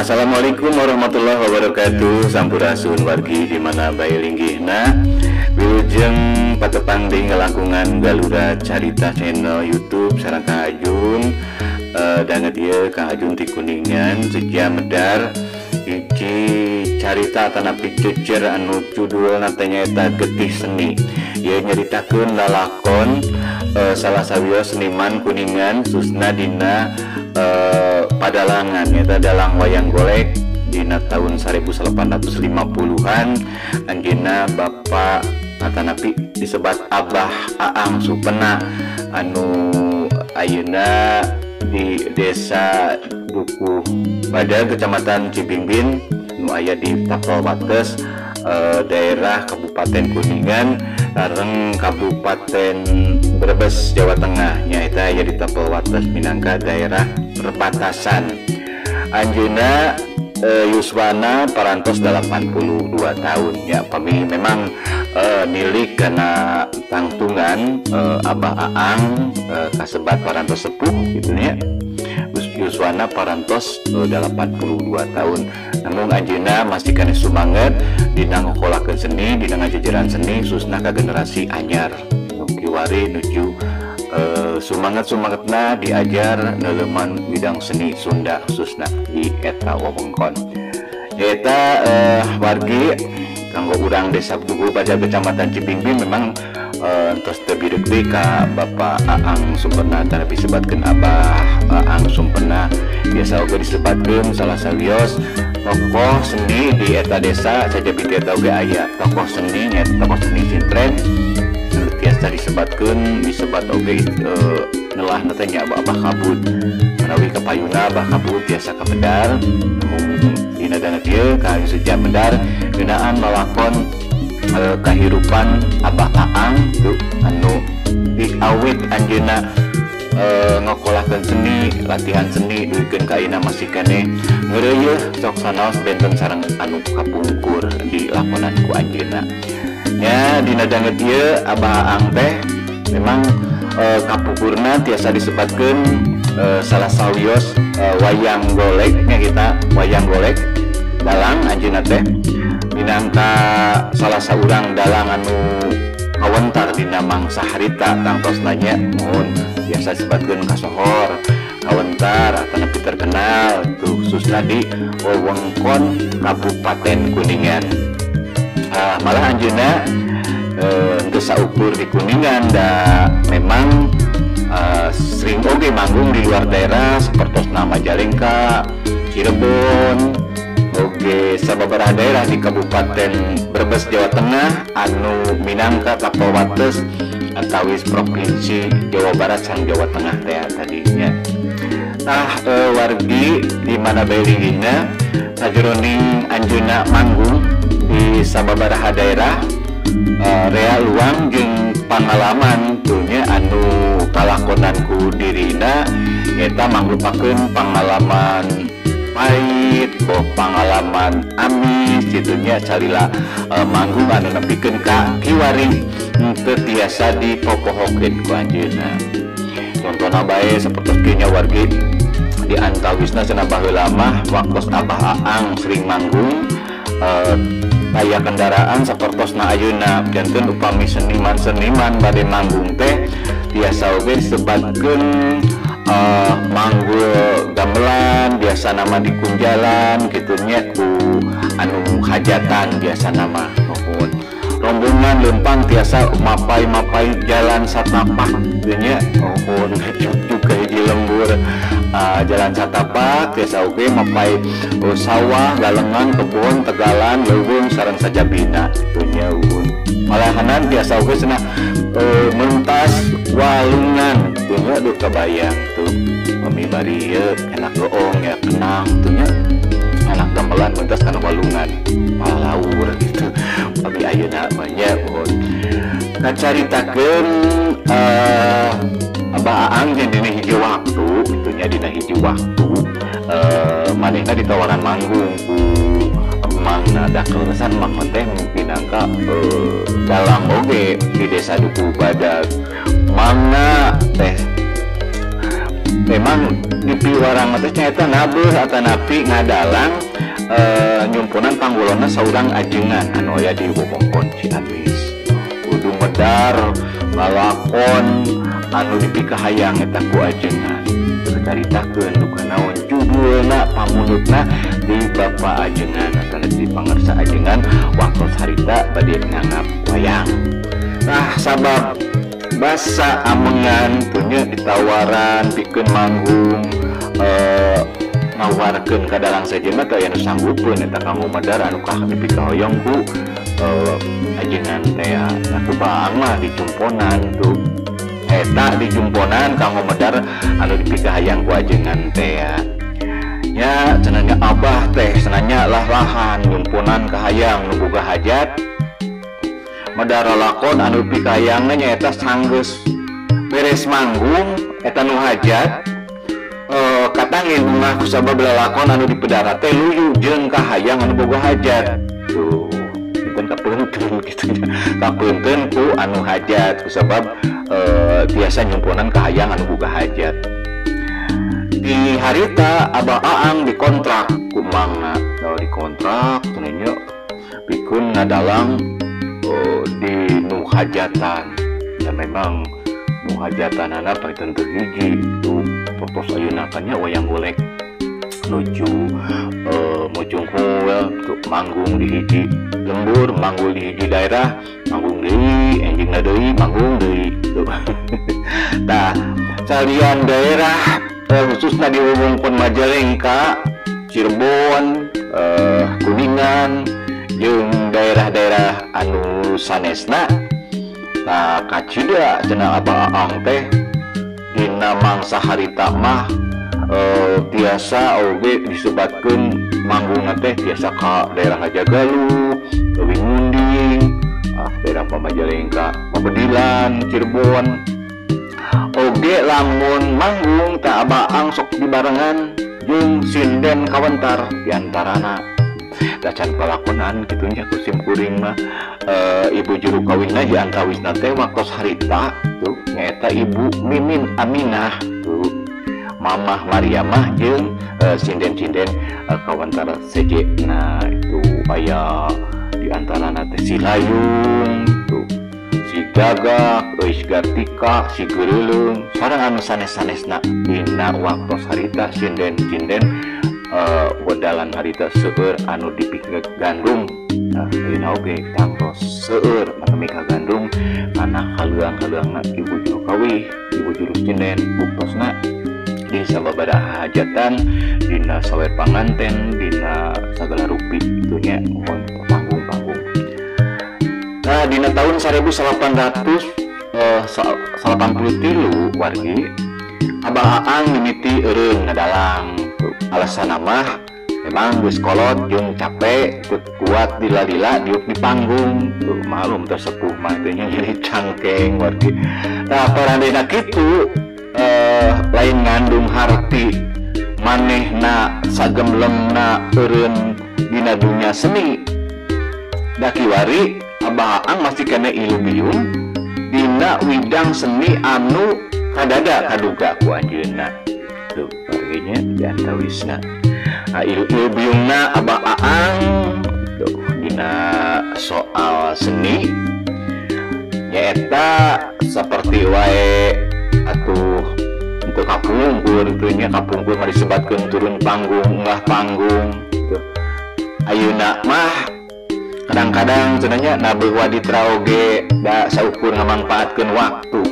Assalamualaikum warahmatullahi wabarakatuh. Sampurasun wargi di mana bae linggihna. Wilujeng patepang deui ngalangkungan Galura Carita channel YouTube sareng Kang Ajun. Danget ieu Kang Ajun ti Kuningan seja medar hiji carita tanapi jejer anu judulna teh nyaeta Getih Seni. Ieu nyaritakeun lalakon salah sawios seniman Kuningan khususna dina padalangan nyaeta dalang wayang golek dina tahun 1850-an. Anjeunna Bapak atanapi disebat Abah Aang Supena anu ayeuna di Desa Dukuh Badag, Kecamatan Cibingbin nu aya di Tapal Wates, daerah Kabupaten Kuningan sareng Kabupaten Brebes, Jawa Tengah. Nyaeta aya di Tapal Wates minangka daerah perbatasan. Anjeunna yuswana parantos 82 tahun ya. Pami memang nilik karena tangtungan Abah Aang kasebat parantos sepuh gitu ya. Yuswana parantos 82 tahun. Namun anjeunna masih keneh sumanget dina ngokolakeun seni, dina ngajajaran seni khususna ka generasi anyar. Nu kiwari nuju sumanget-sumangetna diajar neuleman bidang seni Sunda khususna di eta wewengkon. Eta wargi kanggo urang Desa Dukuh Badag Kecamatan Cibingbin memang entos teu bireuk deui ka Bapak Aang Sumpena, tanapi disebatkeun Abah Aang Sumpena. Biasa oge disebatkeun salah sawios tokoh seni di eta desa. Sajabi eta oge aya tokoh seni nyaeta tokoh seni sintren tiasa disebatkeun, disebat oge nelahna teh nya Abah Kabut. Manawi kapayuna Abah Kabut tiasa kapedar mung dina dana ieu ka seja medar ngeunaan lalakon kahirupan Abah Aang tuh anu diawit anjeunna ngokolakeun seni, latihan seni duikeun ka ayeuna masih keneh ngeureuyeuh sok sanaos benten sareng anu kapungkur di lakonan ku anjeunna. Ya dina danget ieu Abah Aang teh memang kapungkurna tiasa disebatkeun salah sawios wayang golek nya, kita wayang golek dalang anjeunna teh minangka salah saurang dalang anu kawentar dina mangsa harita tangtosna nya, mun biasa disebatkeun kasohor kawentar atanapi terkenal tuh khususna di wewengkon Kabupaten Kuningan. Malah anjeunna henteu saukur di Kuningan da memang sering oge manggung di luar daerah sapertosna Majalengka, Cirebon, oge sababaraha daerah di Kabupaten Brebes, Jawa Tengah anu minangka tapal wates atawis Provinsi Jawa Barat sareng Jawa Tengah teh tadinya. Tah wargi di mana bae linggihna sajeroning anjeunna manggung di sababaraha daerah, rea luang jeung pangalaman tuhnya anu kalakonan ku dirina eta mangrupakeun pangalaman pahit, boh pangalaman amis gitunya salila manggung anu nepikeun ka kiwari henteu tiasa dipopohokeun ku anjeunna. Contohna bae sapertos kieu nya wargi, di antawisna cenah baheula mah waktos Abah Aang sering manggung aya kendaraan sapertosna ayeuna. Janten upami seniman-seniman bade manggung teh biasa oge disebatkeun manggul gamelan, biasa nama di kunjalan gitunya ku anu hajatan biasa nama nuhun. Rombongan lempang tiasa mapai-mapai jalan satapak gitunya nuhun juga hiji lembur jalan satapak tiasa oge mapai sawah, galengan, kebun, tegalan, leuweung sareng sajabina gitunya nuhun. Malahanan tiasa oge cenah mentas walungan gitunya duh kabayang tuh mami bari ieu enak goong ya kenang gitunya anak gamelan mentas kana walungan palaur gitu. Tapi ayeuna mah nya nuhun kacaritakeun Abah Aang jeung dina hiji waktu gitunya, dina hiji waktu manehna ditawaran manggung ku emangna da kaleresan mang teh minangka dalang oge di Desa Dukuh Badag. Mangna teh Memang di piwarang teh nyaeta nabeuh atanapi ngadalang nyumponan panggulona saurang ajengan anu aya di wewengkon Ciamis. Kudu medar lalakon anu dipikahayang eta ku ajengan. Caritakeun duka naon judulna pamundutna di Bapak Ajengan atau di pangersa ajengan waktu harita bade nganggap wayang. Nah sabab basa amengan punya ditawaran pikeun manggung ngawarkeun ka dalang sejenna teh aya nu sanggupeun eta kanggo medar anu kah dipikahoyong ku ajengan teh. Nah ku baang mah dicumponan tuh eta dijumponan kanggo medar anu dipikahayang ku ajengan teh. Nya cenah abah teh cenah lah-lahan nyumponan kahayang nu boga hajat medar lakon anu dipikahayangna nyaeta sanggeus beres manggung eta nu hajat katangin bungah kusabab lalakon anu dipedara teh luyu jeung kahayang anu boga hajat. Tuh bukan kapeunteun kitu nya, kapeunteun ku anu hajat kusabab biasa nyumponan kahayang anu boga hajat. Di harita Abah Aang dikontrak ku mangna, dikontrak cenah nya pikeun ngadalang di nu hajatan. Dan memang nu hajatanana panginten teu hiji tuh tos ayeuna kan nya wayang golek lucu mocungkul tuh manggung di hiji lembur, manggung di hiji daerah, manggung deui, enjingna deui, manggung deui tuh. Tah salian daerah khususna di wewengkon Majalengka, Cirebon, Kuningan jeung daerah-daerah anu sanesna. Nah kacida cenah Abah Aang teh dina mangsa harita mah biasa oge disebatkeun manggungna teh biasa ka daerah Rajagaluh, Leuwi Munding, daerah Pamajalengka, Pabedilan, Cirebon. Oge lamun manggung teh Abah Aang sok dibarengan jeung sinden kawentar diantarana. Da can palakonan kitu nya ku sim kuring mah ibu juru kawinna di antawisna teh waktos harita tuh nyaeta Ibu Mimin Aminah tuh Mamah Mariamah jeung sinden-sinden kawentar seje. Nah itu aya di antarana teh si Layung tuh, si Gagak, Euis Gartika, si Geureuleung sareng anu sanes-sanesna dina waktos harita sinden-sinden wedalan harita seueur anu dipikeun gandum. Nah ayeuna oge tangtos seueur anu mika gandum kana haleuang-haleuangna ibu juru kawih, ibu juru sinden buktosna di sababaraha hajatan, dina sawer panganten, dina sagala rupi itu nya mohon panggung-panggung. Nah dina tahun 1883 wargi Abah Aang mimiti eureun ngadalang. Alasan mah memang geus kolot jeung capek teu kuat dilalila diuk di panggung tuh malum tersepuh mah teh nya jadi cangkeng wargi. Tah parandena kitu lain ngandung harti manehna sagemlengna eureun dina dunya seni. Da kiwari Abah Aang masih kena ilubiung dina widang seni anu kadada kaduga ku anjeunna. Tuh warginya di antawisna. Ilubiungna Abah Aang tuh dina soal seni nyaeta seperti wae atuh untuk kapungkur itu nya kapungkur mah disebatkeun turun panggung unggah panggung gitu. Ayeuna mah kadang-kadang cenah nya nabeuh waditra oge da saukur ngamangpaatkeun waktu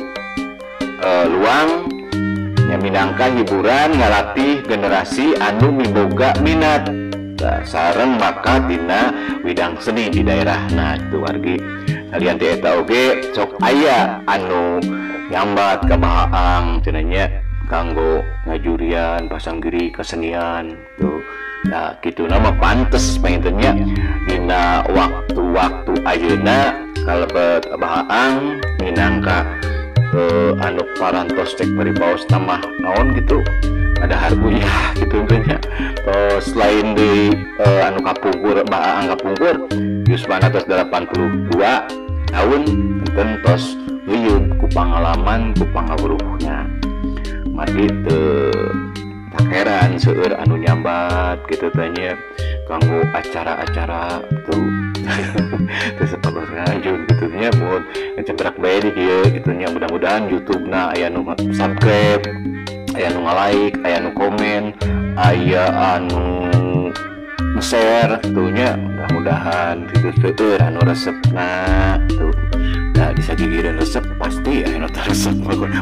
luang nya minangka hiburan ngalatih generasi anu miboga minat sareng maka dina widang seni di daerahna itu wargi. Salian ti eta oge sok aya anu nyambat ka Abah Aang cenah nya kanggo ngajurian pasanggiri kesenian tuh. Nah kitu nama pantes panginten nya dina waktu-waktu ayeuna kalebet Abah Aang minangka anu parantos cek paribaos tambah naon gitu ada hargunya gitu nya. Terus lain di anu kapungkur Abah Aang kapungkur yuswana tos 82 tahun enten tos liyun ku pangalaman ku pangawruhnya. Margi teu tak heran seueur anu nyambat kitu teh nya kanggo acara-acara tuh teu sapagosan gitu nya mun ngecebrak bae di dieu kitu nya mudah-mudahan YouTube-na aya nu subscribe, aya nu nga-like, aya nu komen, aya anu share tuh nya mudah-mudahan kitu seueur anu resepna tuh. Nah, disagigireun resep pasti aya nu resep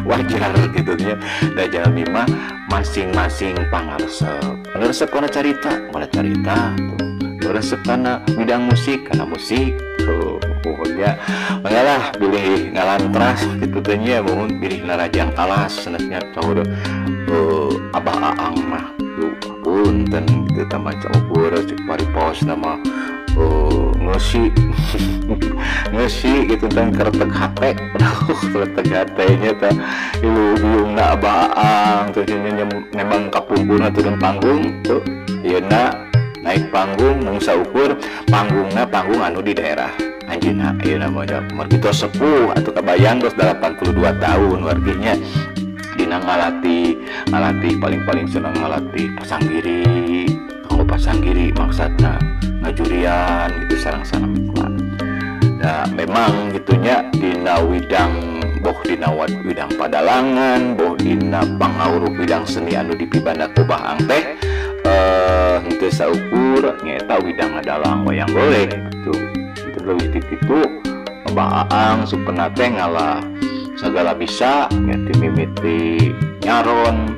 wajar gitu nya. Da jalmi mah masing-masing pangaresep. Anu resep kana carita, kana carita tuh. Anu resep kana bidang musik, kana musik tuh. Pokoknya manggalah bilih ngalantras kitu teh nya mun bilih narajang alas sanesnya saur Abah Aang mah tuh punten kitu tah maca ukur cek paripos nama ngeusi ngeusi gitu teh keretek hate keretek hate nya teh ilu-iluna Abah Aang teh nya memang kapungkurna turun panggung tuh ayeuna naik panggung mung saukur panggungna panggung anu di daerah anjeunna ayeuna mah margi tos sepuh atuh kabayang tos 82 tahun warginya dina ngalatih ngalatih paling-paling seneng ngalatih pasanggiri kanggo pasanggiri maksudna ngajurian gitu sareng-sareng. Nah memang gitunya dina widang boh dina widang padalangan boh dina pangawruh widang seni anu dipibanda ku Bah Aang teh henteu saukur nyaeta widang ngadalang wayang golek tuh itu leuwih ti kitu Abah Aang supena teh ngalah sagala bisa nya ti mimiti nyaron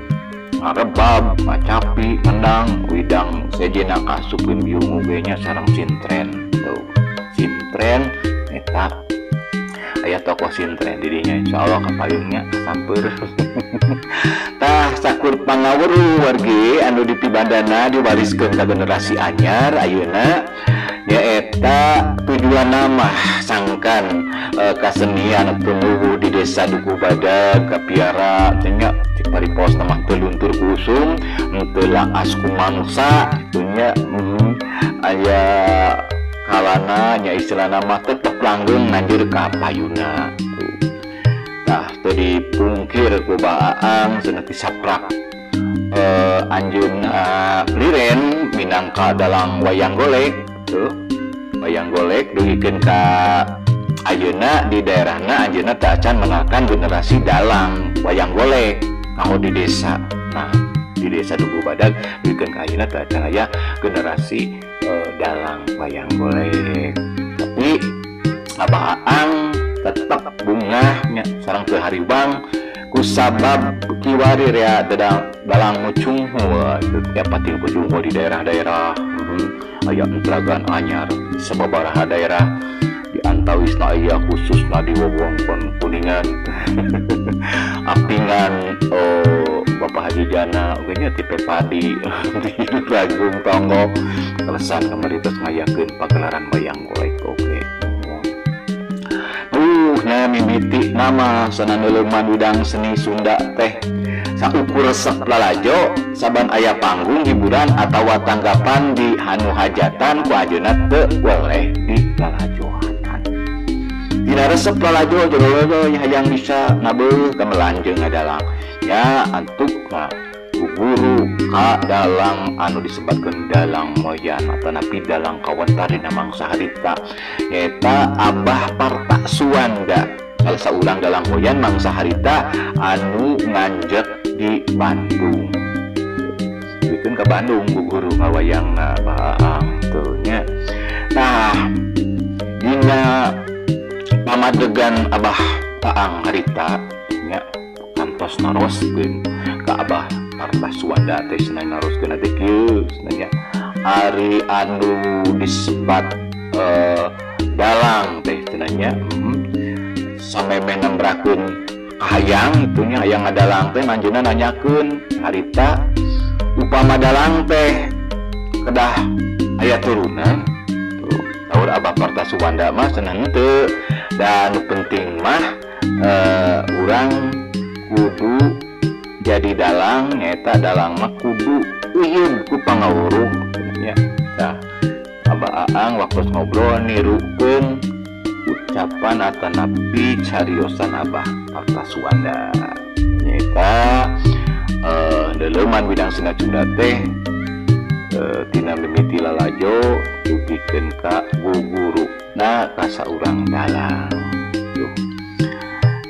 ngarebab ngacapi ngendang widang sejenna kasupkeun biung oge nya sareng sintren tuh sintren eta aya tokoh sintren di dinya insyaallah kapayunnya sampeur. Tah sakur pangawruh wargi anu dipibandana diwariskeun ka generasi anyar ayeuna nyaeta tujuanna mah sangkan kasenian tumbuh di desa Dukuh Badag kapiara teh nya cek paripos mah teu luntur ku usum teu laas ku mangsa kitu nya aya kalana nya istilahna mah tetep langgeng nanjur ka payuna tuh. Tah teu dipungkir ku Bah Aang cenah ti saprak anjeunna liren minangka dalang wayang golek tuh wayang golek dugikeun ka ayeuna di daerahna anjeunna teu acan menakan generasi dalang wayang golek kanggo di desa. Nah di desa Dukuh Badag dugikeun ka ayeuna teu acan aya generasi dalang wayang golek. Tapi Abah Aang tetep bungah nya sareng teu hariwang kusabab kiwari rea dalang mucunghul ya pati mucunghul di daerah-daerah aya entragan anyar sababaraha daerah di antawisna aya khususna di wewengkon Kuningan Apingan Bapak Haji Jana oge nya ti Pepadi di Ragung Tonggo kalesan kamari tos ngayakeun pagelaran wayang golek oge. Nya mimiti nama sananeuleman widang seni Sunda teh saukur resep lalajo saban aya panggung hiburan atawa tanggapan di anu hajatan ku anjeunna teu weleh di lalajoan. Dina resep lalajo jero hayang bisa nabeuh kamelanjeung ngadalang nya antukna guru ka dalang anu disebatkeun dalang moyan atanapi dalang kawentar dina mangsa harita nyaeta Abah Parta Suwanda salah saurang dalang moyan mangsa harita anu nganjek di Bandung. Bikeun ka Bandung bu guru ngawayangna Bah Aang teu nya. Nah dina pamadegan Abah Aang harita nya kantos naroskeun ka Abah Parta Suwanda teh cenah naroskeun teh kieu cenah nya ari anu disebat dalang teh cenah nya samemeh nembrakeun kahayang itu nya hayang ngadalang teh anjeunna nanyakeun harita upama dalang teh kedah aya turunan tuh saur Abah Parta Suwanda mah cenah henteu dan penting mah urang kudu jadi dalang nyaeta dalang mah kudu uyun ku pangawruh nya. Tah Abah Aang waktu ngobrol nirukeun ucapan atanapi cariosan Abah Parta Suwanda nyaeta Deleuman widang seni Sunda teh tina mimiti lalajo dugikeun ka guguru na ka saurang dalang. Tuh.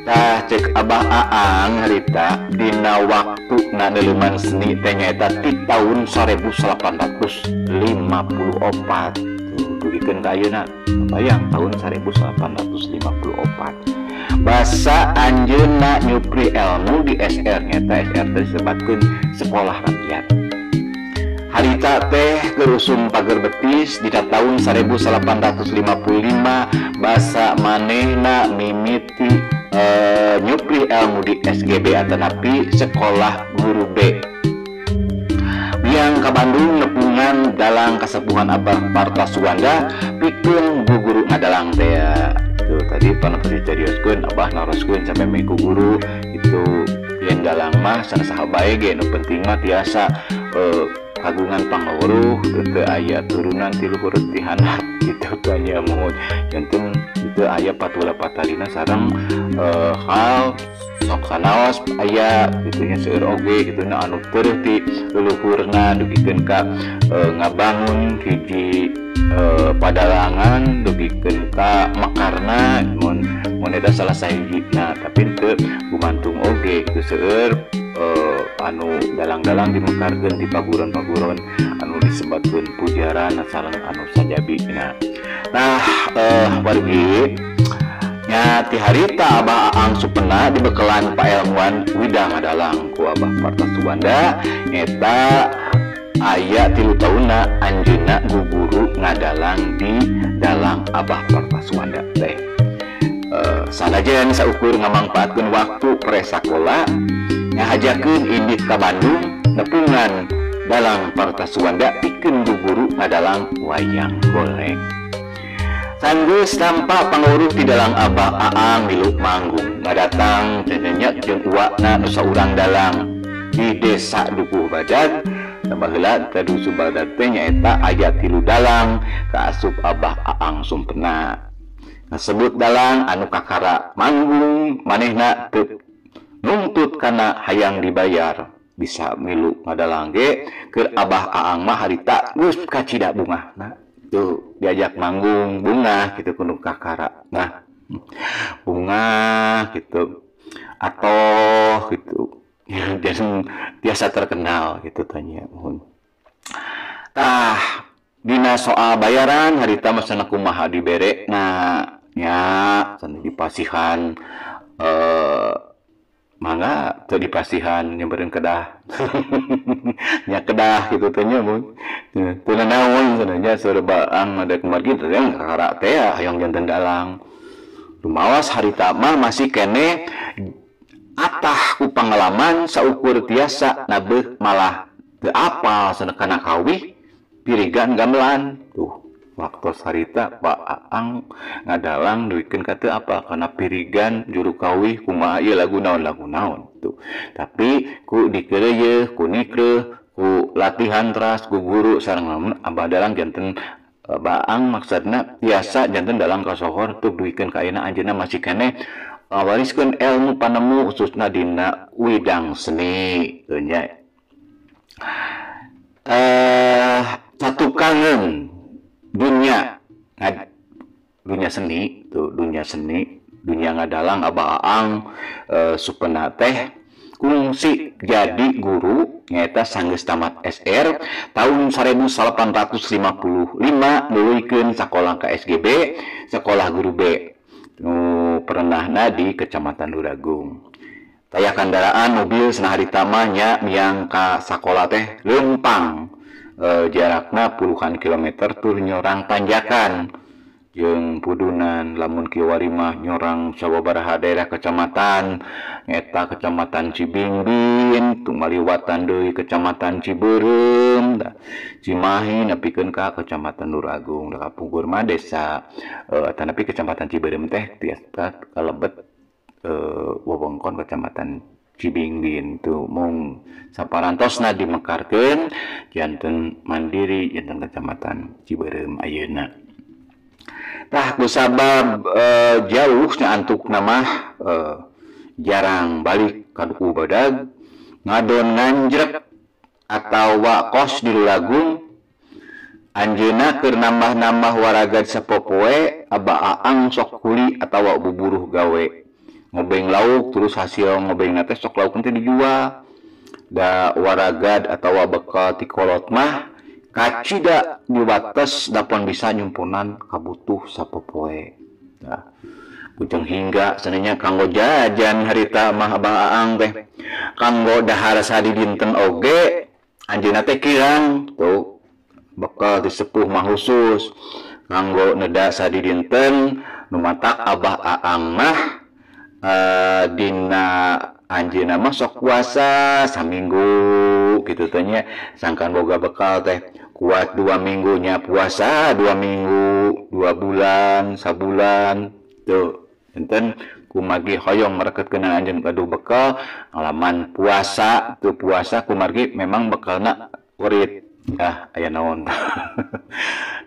Tah cek Abah Aang harita dina waktu na deleuman seni teh nyaeta ti taun 1854. Tuh dugikeun ka ayeuna bayang tahun 1854. Basa anjeunna nyupri ilmu di SR nyaeta SR teh disebutkeun Sekolah Rakyat. Harita teh gerusum pager betis dina tahun 1855 basa manehna mimiti nyupri ilmu di SGB atanapi Sekolah Guru B. Biang ka Bandung nepungan dalang kasepuhan Abah Parta Suwanda pikeun guguru ngadalang teh. Tuh tadi pernah dicarioskeun Abah naroskeun sampai meku guru itu yen dalang mah sanes saha bae ge nu penting mah tiasa kagungan pangaweruh teu aya turunan ti luhur ti handap kitu tanya mohon janten itu aya patula patalina sareng hal sok sanaos aya kitu nya seueur oge kitu na anu teureun ti leluhurna dugikeun ka ngabangun hiji padalangan dugikeun ka mekarna mun mun eta salah sahijina tapi teu gumantung oge kitu seueur anu dalang-dalang dimekarkeun di paguron-paguron anu disebatkeun pujaran sareng anu sajabina. Nah, wargi nya ti harita Abah Aang Supena dibekelan paelmuan widang ngadalang ku Abah Parta Suwanda nyata aya 3 taunna anjeunna guguru ngadalang di dalang Abah Parta Suwanda teh. Sanajan saukur ngamangpaatkeun waktu pre sakola ngahajakeun indit ka Bandung nepungan dalang Parta Suwanda pikeun guguru ngadalang wayang golek. Sanggeus nampak panguruh ti dalang Abah Aang milu manggung ngadatang cenenyak jeung uakna nu saurang dalang di desa Dukuh Badag. Baheula teh Dukuh Badag teh nyaeta aya 3 dalang kaasup Abah Aang Sumpena. Kasebut dalang anu kakara manggung manehna teu nuntut kana hayang dibayar bisa milu ngadalang ge keur Abah Aang mah harita geus kacida bungahna. Tuh diajak manggung bungah gitu kudu kakara. Nah, bungah gitu atau gitu dan biasa terkenal gitu tanya mohon. Tah dina soal bayaran harita masana kumaha dibere nah nya cenah dipasihan mangga teu dipasihan nyamperin kedah nya kedah gitu teh nya mun teu nanaon cenah nya seueur baang ada kumargi teh kakara teh hayang janten dalang lumawas harita mah masih keneh atah ku pangalaman saukur tiasa nabeuh malah teu apal cenah kana kawih pirigan gamelan tuh waktu harita Pak Aang ngadalang duikeun ka teu apa kana pirigan juru kawih kumaha ieu lagu naon tuh tapi ku dikeureuyeun ku nikreuh ku latihan teras ku guru sareng lamun Abah dalang janten Baang maksudna tiasa janten dalang kasohor tuh duikeun ka ayeuna anjeunna masih keneh ngawariskeun ilmu panemu khususna dina widang seni teu nya. Satukangeun dunia dunia seni tuh dunia seni dunia ngadalang Abah Aang Supena teh kungsi jadi guru nyaeta sanggeus tamat SR tahun 1855 nuluykeun sakola ka SGB Sekolah Guru B nu pernahna di Kecamatan Luragung. Taya kendaraan mobil cenah harita mah nya miang ka sakola teh leumpang jarakna puluhan kilometer tur nyorang tanjakan jeung pudunan lamun kiwari mah nyorang sababaraha daerah kecamatan eta Kecamatan Cibingbin tumaliwatan deui Kecamatan Cibeureum Cimahi nepikeun ka Kecamatan Luragung da kapungkur mah desa tanapi Kecamatan Cibeureum teh tiasa kalebet wewengkon Kecamatan Cibingbin tuh mung saparantosna dimekarkeun janten mandiri janten Kecamatan Cibeureum ayeuna. Tah kusabab jauh nya antukna mah jarang balik ka Dukuh Badag Ngadon nganjrek atawa kos di Luragung anjeunna keur nambah-nambah waragad sapopoe Abah Aang sok kuli atawa buburuh gawe ngobeng lauk terus hasil ngobeng teh sok lauk teh dijual da waragad atawa bekal ti kolot mah kacida diwates dapon bisa nyumpunan kabutuh sapopoe. Nah, bujeng hingga sananya kanggo jajan harita mah Abah Aang teh kanggo dahar sadidinten oge anjeunna teh kirang tuh bekal disepuh mah khusus kanggo neda sadidinten nu matak Abah Aang mah dina anjeunna mah sok puasa saminggu kitu teh nya sangkan boga bekal teh kuat 2 minggunya puasa 2 minggu 2 bulan sabulan tuh enten kumargi hoyong mereketkeun anjeun gaduh bekal ngalaman puasa tuh puasa kumargi memang bekalna urit ah aya naon.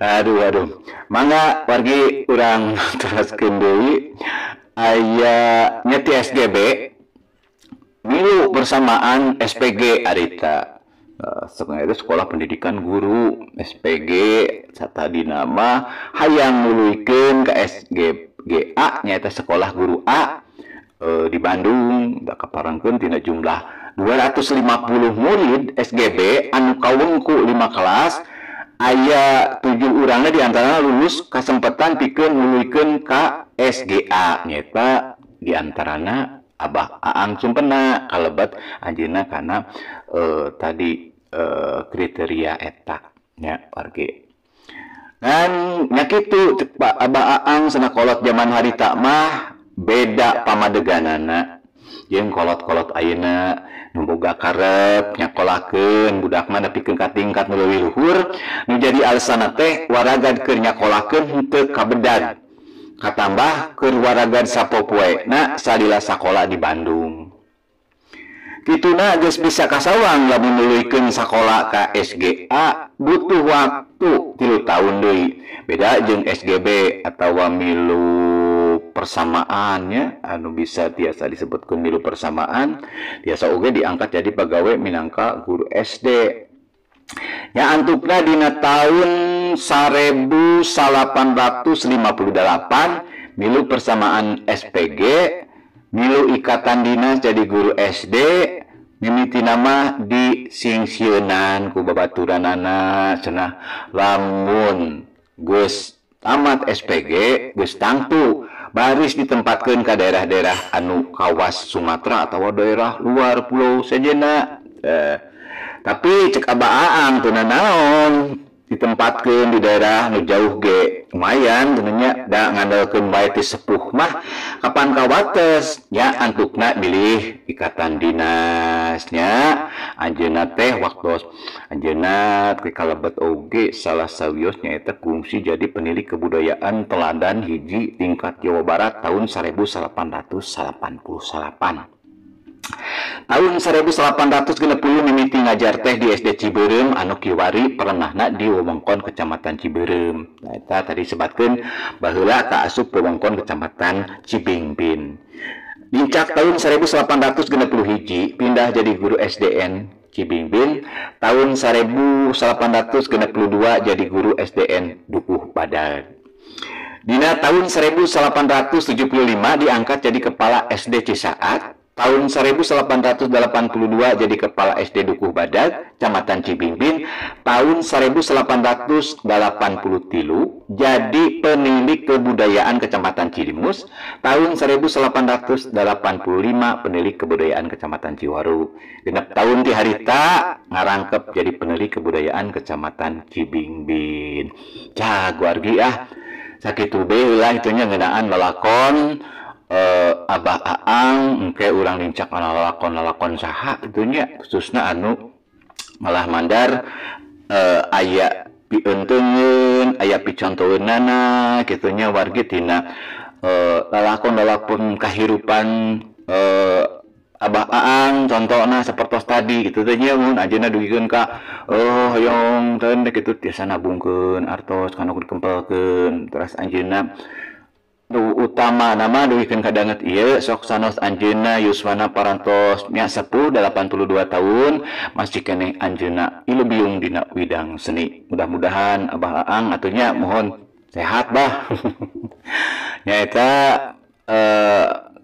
Aduh aduh mangga wargi urang teraskeun deui aya nya ti SGB milu bersamaan SPG arita. Itu sekolah pendidikan guru SPG satadina mah hayang nuluykeun ka SGGA nyaeta sekolah guru A di Bandung da kaparengkeun tina jumlah 250 murid SGB anu kawengku 5 kelas aya 7 urangna di antarana lulus kasempetan pikeun nuluykeun ka SGA nyaeta di antarana Abah Aang Sumpena kalebet anjeunna kana tadi kriteria eta nya wargi. Ngan nya kitu cek Pak Abah Aang cenah kolot zaman harita mah beda pamadeganana jeung kolot-kolot ayeuna nu boga karep nyakolakeun budak mah nepikeun ka tingkat nu leuwih luhur nu jadi alasanna teh waragad keur nyakolakeun henteu kabedag katambah keur waragad sapopoena salila sakola di Bandung. Kituna geus bisa kasawang lamun nuluykeun sakola ka SGA butuh waktu 3 tahun deui. Beda jeung SGB atawa milu persamaannya anu bisa tiasa disebutkeun milu persamaan tiasa oge diangkat jadi pagawe minangka guru SD. Ya antukna dina tahun 1858 milu persamaan SPG milu ikatan dinas jadi guru SD mimiti nama di singsieunan ku babaturanana cenah lamun geus tamat SPG geus tangtu baris ditempatkeun ka daerah-daerah anu kawas Sumatera atawa daerah luar pulau sejenna. Tapi cek Abah Aang teu nanaon ditempatkeun di daerah nu jauh ge lumayan nya da ngandalkeun bae ti sepuh mah kapan kawates nya antukna milih ikatan dinasnya anjeunna teh waktos anjeunna teh kalebet oge salah sawios nyaeta kungsi jadi penilik kebudayaan teladan hiji tingkat Jawa Barat tahun 1888. Tahun 1860 mimiti ngajar teh di SD Cibeureum anu kiwari pernahna di wewengkon Kecamatan Cibeureum. Nah eta tadi sebatkeun baheula kaasup wewengkon Kecamatan Cibingbin. Lincak tahun 1861 pindah jadi guru SDN Cibingbin. Tahun 1862 jadi guru SDN Dukuh Badag. Dina tahun 1875 diangkat jadi kepala SD Cisaat. Tahun 1882 jadi kepala SD Dukuh Badag, Kecamatan Cibingbin. Tahun 1883 jadi penilik kebudayaan Kecamatan Cilimus. Tahun 1885 penilik kebudayaan Kecamatan Ciwaru. Genep tahun ti harita ngarangkep jadi penilik kebudayaan Kecamatan Cibingbin. Cah guargi ah sakitu bae lah itunya ngeunaan lalakon Abah Aang engke urang lincak lalakon-lalakon saha itunya khususna anu malah mandar aya pieunteuneun aya picontoeunana kitunya wargi tina lalakon-lalakon kahirupan Abah Aang contohna sapertos tadi kitu teh nya mun anjeunna dugikeun ka hoyong teh kitu tiasa nabungkeun artos kana kempelkeun terus anjeunna Nu utama nama duikeun kadanget ieu sok sanos anjeunna yuswana parantos nya sepuh 82 tahun masih keneh anjeunna ilubiung dina widang seni. Mudah-mudahan Abah Aang atunya mohon sehat bah. Nyaeta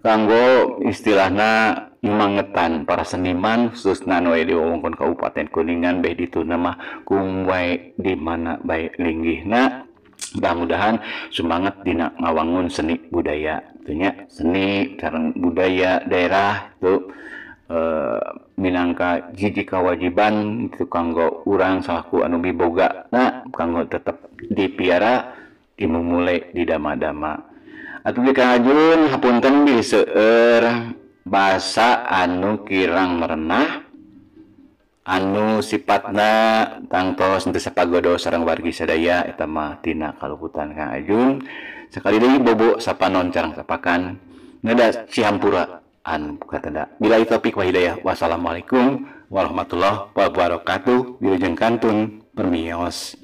kanggo istilahna nyumangetan para seniman khususna nu aya di wewengkon Kabupaten Kuningan beh dituna mah kung wae di mana bae linggihna. Mudah-mudahan semangat dina ngawangun seni budaya itunya, seni sareng budaya daerah itu minangka hiji kewajiban itu kanggo urang salaku anu miboga nah kanggo tetep dipiara dimumule didama-dama. Atuh di Kang Ajun hapunten bilih seueur basa anu kirang merenah anu sifatna tangtos henteu sapagodo sareng wargi sadaya eta mah tina kaluputan Kang Ajun. Sekali deui bobo sapanon carang sapakan neda cihampura anu katenda. Billahi taufik wa hidayah. Wassalamualaikum warahmatullahi wabarakatuh. Wilujeng kantun permios.